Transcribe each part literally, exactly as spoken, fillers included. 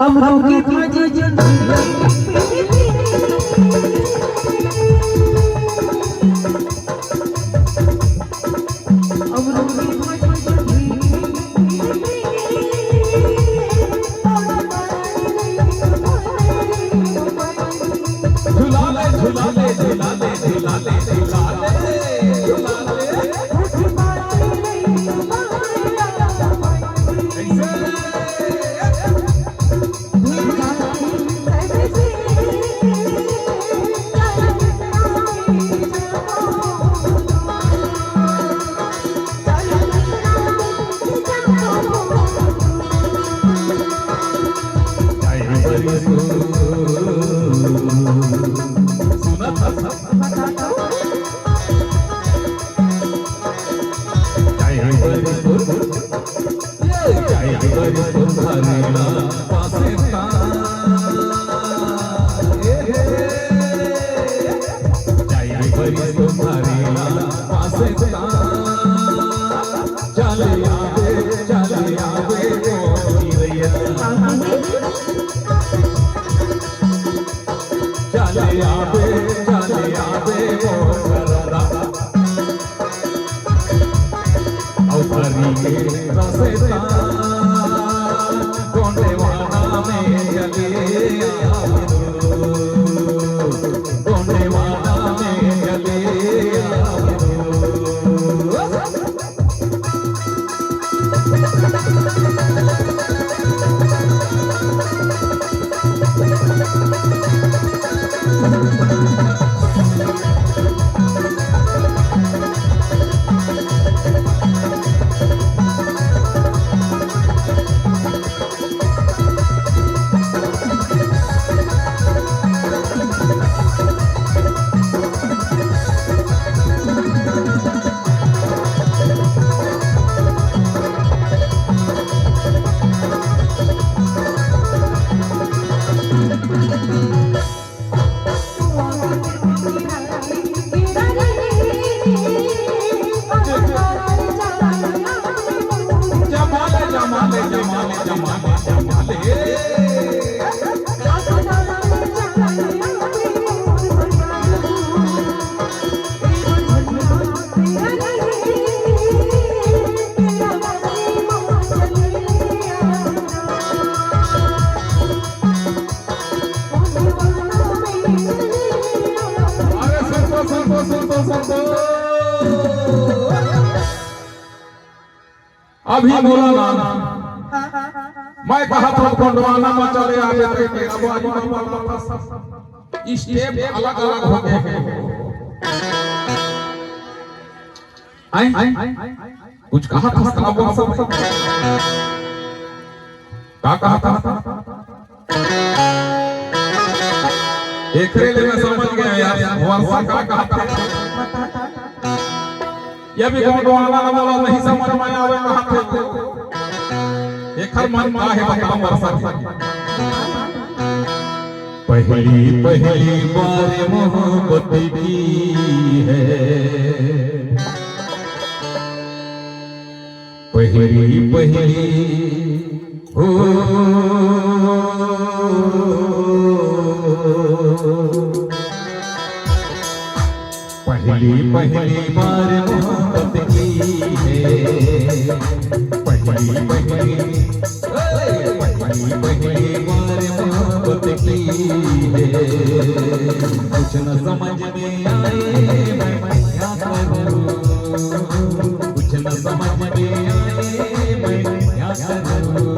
अमरू के भाजी जो अमरू के भाजी जो झूला ले, झूला ले, झूला ले, झूला ले, झूला ले, झूला ले। अभी मोला ना, मैं कहा था गोंडवाना में चले आवे थे, अब आज स्टेप अलग अलग हो गए हैं। आए? कुछ कहा था, का बोल सकता? का कहा था? एकरे ले मैं समझ गया यार, वर्षा का कहा था? ये भी गोंडवाना वाला नहीं समझ में आवे कहा था। एकर मन का है बताओ वर्षा के। पहली पहली बार मोहब्बत की है, पहली पहली हो, पहली पहली बार मोहब्बत की है, पहली पहली, पहली पहली बार मोहब्बत की है। कुछ न समझ में आए मैं क्या करूं, कुछ न समझ में आए मैं क्या करूं।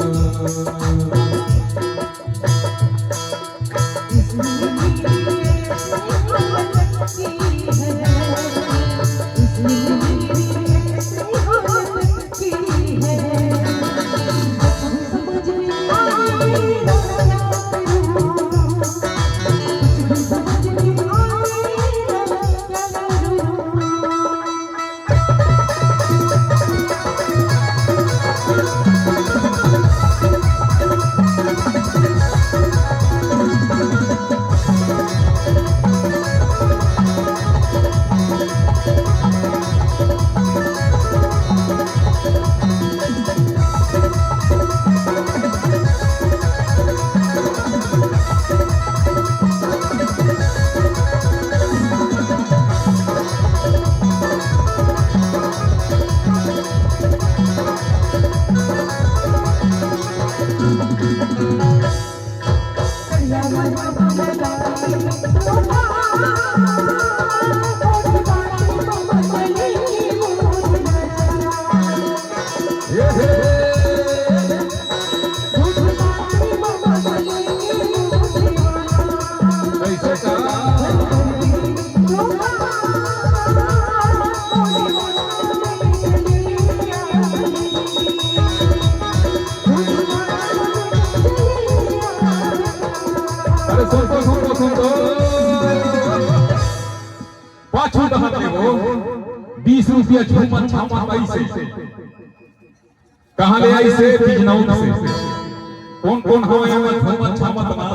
अरे सुन तो, सुन तो, सुन तो। पाछू डहर ले वो बीस रुपया झूमत झामत आइसे। कहाँ ले आइसे? बिजनौर से। कोन कोन हवय एमा झूमत झामत ना?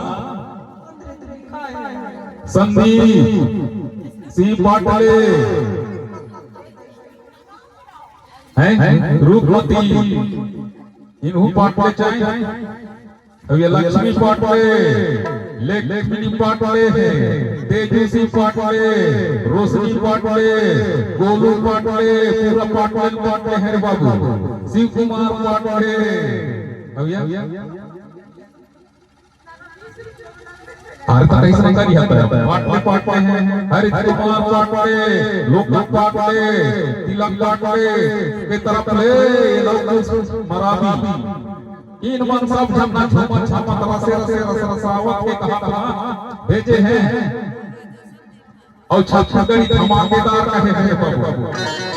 संदीप सिंह पाटले, हैं? रूपमती, इनहू पाटले चाहे। अब ये लक्ष्मी पाटले, लक्ष्मी पाटले हे, तेजस्वी पाटले, रोशनी पाटले, गोलू पाटले, पूरा पाटले पाटले हे रे बाबू। शिव कुमार पाटले। अब ये अरे तो कैसे नहीं करी है? पाटले पाटले हैं, हरित कुमार पाटले, लोकन पाटले, तिलक पाटले के तरफ ले, ये लोग मरावी। इन मन सब झन झूमत झामत रसे रसे रस रसावत के कहा भेजे हैं। अउ छत्तीसगढ़ी धमाकेदार कहे हैं बाबू।